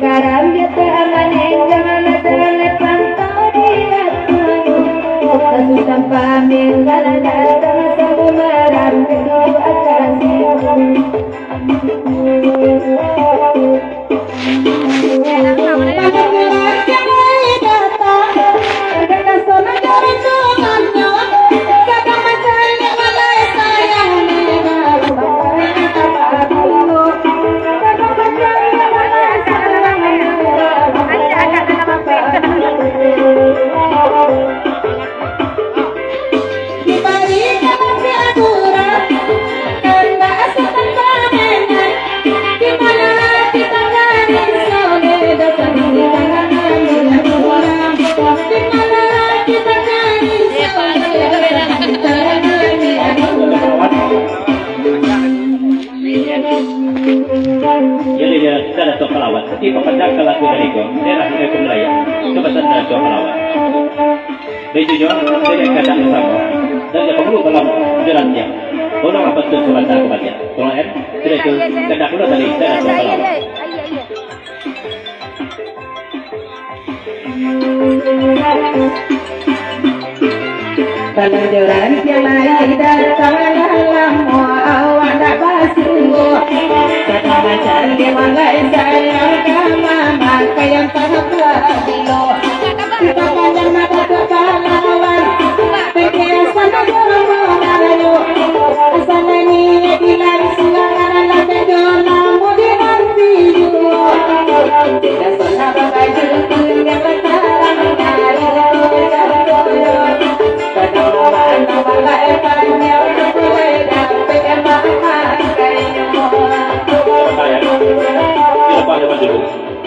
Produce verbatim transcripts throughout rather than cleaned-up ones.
Sekarang dia tak maning, jangan ada lepas tau di atas. Susah pamit, kalau datang sama marah, terima kasih. Diberikan hati aturan, anda asalkan pamenan. Di mana hati tangan insya Allah datang di tangan yang kurang. Di mana hati tangan insya Allah datang di tangan yang kurang. Ya, ya, ya, kita ada tuan pelawat. Kita panjangkan lagu dari kau. Daerah Medan Raya. Coba sana tuan pelawat. Baik, tujuan, saya akan datang bersama. Dan dia perlu dalam jalan dia. Tolonglah bantu sebentar kepada dia. Tolong, eh. Sudah itu, kena pula tadi, saya nak salam. Balanjoran tiang lai datang lah lamo awak ndak basuo. Kadang macam di malai sayang ka mamakai yang tak pabilo. Kita panjang nak dapat pahlawan. Peke asal nak jolong marayo. Asal ni dilan suara lah kejo namu di hati juo. Kita sana babaju kuning lah tarang dari jauh. Kadang lawan awak lai panjang, mulai dapek makan kainyo. Lepas zaman dulu,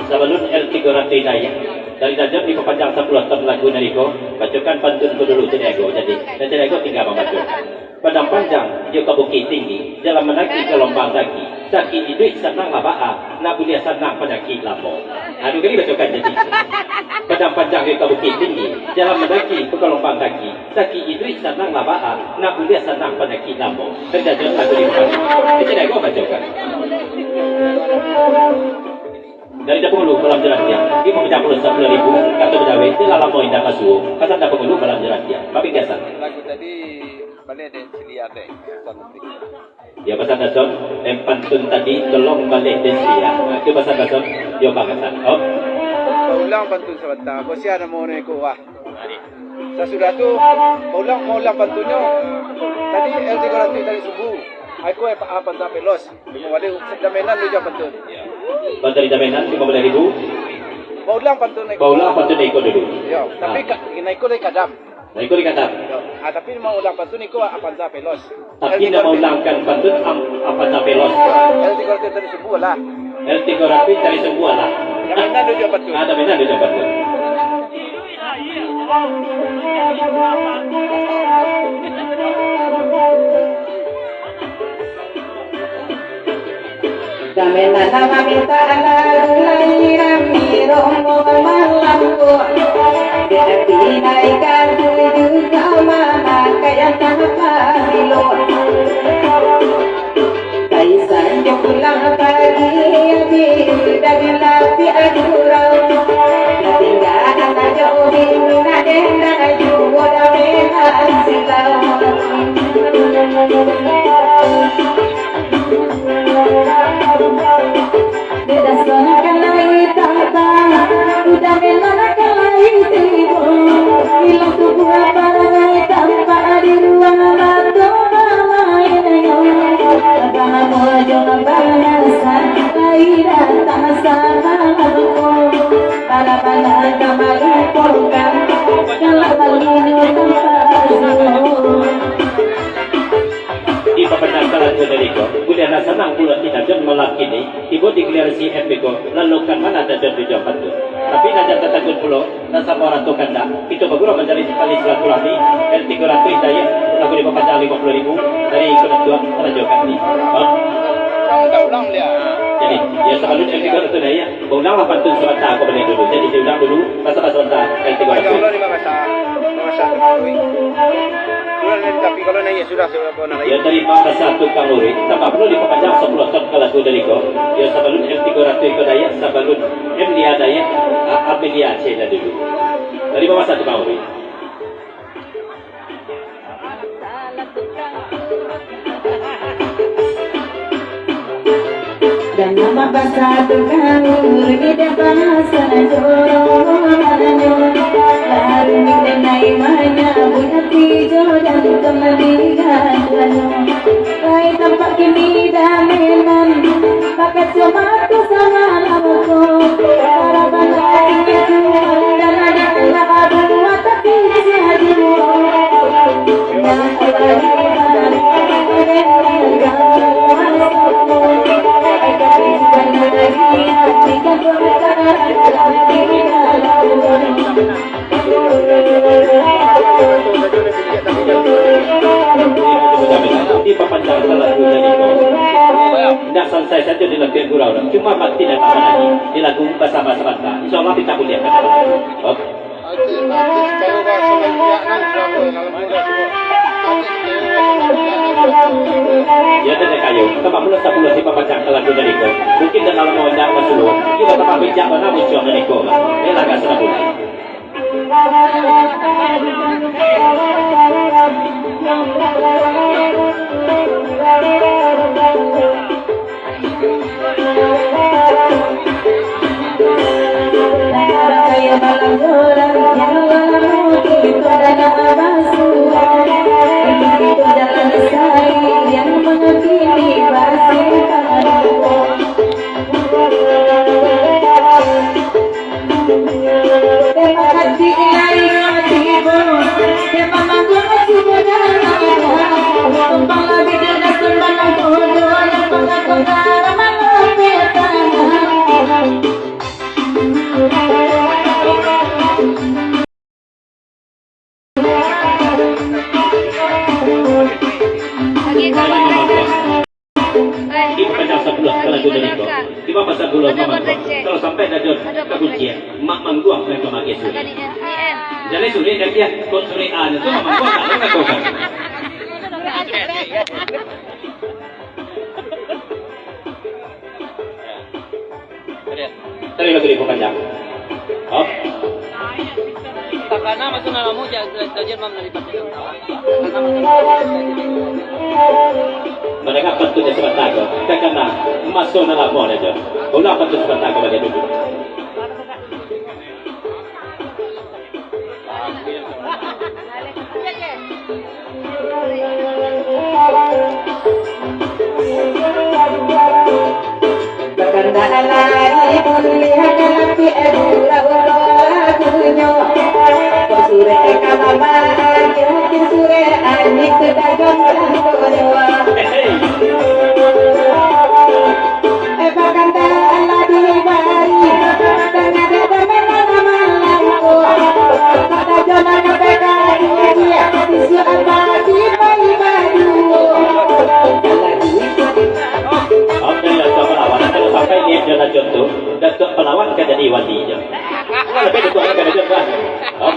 sabalun El Tigo Ratuih naik, dari Dajab dipapanjang sapuluah tahun lagu nan iko, bacokan pantun ko dulu, Caniago. Jadi, dan Caniago tinggal mambaco. Padang Panjang, iyo ka Bukik Tinggi, jalan mandaki galombang daki, sakik iduik sanang lah baa, nak buliah sanang panyakik lamo. Anu kali bacokan jadi. Padang Panjang, iyo ka Bukik Tinggi, jalan mandaki galombang daki, sakik iduik sanang lah baa, nak buliah sanang panyakik lamo. Kerja jalan lagu di rumah. Itu dah gua bacokan. Dari Dapur Ulu Malam Jerantiang, limo puluah sapuluah ribu, kato bajawek, di lalamo indak kasuo, kasan Dapur Ulu Malam Jerantiang, babingkasan. Lagu tadi, baleh den siliah dek, bukan. Ya, pasan Dason, eh, pantun tadi, tolong baleh den siliah. Nah, itu pasan Dason, yo bangkasan. Om. Ulang pantun sabanta, kok sia namo ne ko wah. Sasudah tu, maulang, maulang pantunnyo, tadi El Tigo Ratuih tadi subuh, aku apa, apa tak pelos. Kembali, damenan duo puluah pantun. Batari damenan limo baleh ribu. Baulang pantun iko. Baulang pantun iko dulu. Yo, tapi ah. Ka-, iko dari kadam. Nah, iko dari kadam. Yo. Ah, tapi mau ulang pantun iko Avanza Veloz. Tapi nak maulangkan pantun am-, Avanza Veloz. El Tigo Ratuih tadi sembuh lah. El Tigo Ratuih tadi sembuh lah. Damenan duo puluah pantun. Ah, damenan duo puluah pantun. Kami nak maminta lalu lai rami rombong malam tu. Di hati naikkan tuju ka mamakai yang tanpa bilo. Kaisan jo pulang pagi, di udah dilatih adu rau. Tinggal anak jauh di mina denda juo dah mehan silau. Dek dasar kalai tampan, udah melan kalai tibo. Ilang tubuah parangai tampak di ruang mato bamain. Abah mojo bahasa, lai datang sama aku. Bala-bala ka malupokan, kalau baluno tampak juo. Di papanjang lagu dari ko, buliah lah sanang pulo kita Jon malam kini, tibo di giliran si M P ko, lalu ka mana dah Jon tujuan pantun. Tapi nak jan tatagun pulo, nak samo rato kandak, kito bagurau mancari tali silaturahmi, L tigo ratus dayah, lagu di papanjang limo puluah ribu, dari Iko Datuak, Rajo Kati. Bang. Ulang, ulang, ulang, dia. Jadi, ya, sabalun M tiga ratus naik, ya, baulanglah pantun sabanta ko baliak dulu. Jadi, diulang dulu, basa-basa sabanta, M tiga ratus. Kalau lima basa, lima basa tu, Bang Rui. Kalau naik, tapi kalau naik, ya sudah, sudah, kau nak naik. Ya, dari basa tu, Bang Rui, tanpa perlu dipapanjang sapuluah tahun ka lagu dari ko. Ya, sabalun M tiga ratus ko naik, sabalun M lima naik, a-, Amelia Aceh dah dulu. Dari basa tu, Bang Rui. Dan nama basa tukang urut, ida basa jorong. Lalu denai manya budak tijo dan kembali gajahnya. Lai tampak kini damenan, pakai cuma tu sama aku. Para bangga itu dan ada labu mata. Dipapanjang lagu jadi ko. Indak sansai sajo di lagu gurau, cuma mati dan tahan lagi di lagu basa-basa sabanta. Insyaallah kita muliakan. Oke. Ya, Dede Kayo, ka bamulo sapuluah lima pacang ka lagu dari ko. Mungkin dalam mau indak basuo, iyo batambah bijak bana muncuang dari ko. Eh, laga salagu. Di pacang sapuluah ka lagu dari ko. Di pacang sapuluah ka lagu. Kalau sampai dah jauh ka kunci, Mak Mangguang ka kamari surek. Jadi surek dah dia, kok surek A tu Mak Mangguang tak tahu kan? Tadi lagu di panjang. Hop. Takana maso nan lamo, ja-, ja-, jajan mam dari panjang. Takana maso nan lamo, jajan. Mandanga pantun di sabanta ko, takana maso nan lamo dah jo. Ulang pantun sabanta ko baliak dulu. Oke, Datuak Palawan, kalau sampai niat jo Datuak tu, Datuak Palawan ka jadi wali jo. Wah, lebih Datuak ka jadi wali. Oh.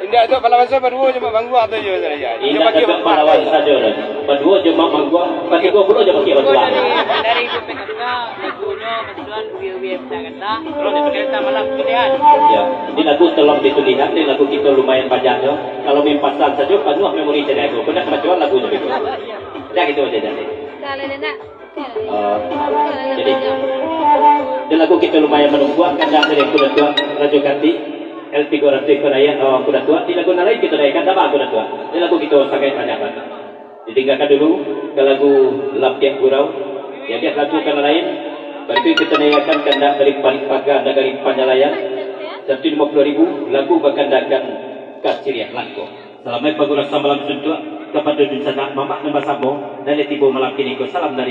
Indak tu, Palawan sajo baduo jo Mak Mangguang tu jo sajo. Indak, Datuak Palawan sajo dah. Baduo jo Mak Mangguang, batigo pulo jo Mak Mangguang. Dari, dari P K K, lagunyo, kebetulan, ubi-ubi, kita kata. Kalau di Jakarta malam pilihan. Ya, di lagu tolong ditulihan, di lagu kito lumayan banyak tu. Kalau main pasang sajo, panuah memori jadi aku. Kena kemajuan lagu tu. Dah gitu aja jadi. Kalau dia nak. Eh, jadi, di lagu kito lumayan manumpuak, kandak dari Kuda Tuan, Rajo Kati, L tigo ratus ko naik, eh, Kuda Tuan, di lagu nan lain kito naik, kandak ba Kuda Tuan. Di lagu kito sangaik banyak banget. Ditinggakan dulu ka lagu Lampiak Gurau. Jadi, lagu nan lain, baritu kito naiakan kandak dari Paling Paga Nagari Panyalayan, saratus limo puluah ribu, lagu bakandakan Kasiriah Langko. Salamaik pagurasan malam suntuak, kapado dunsanak mamak nan basamo, nan lah tibo malam kiniko, salam dari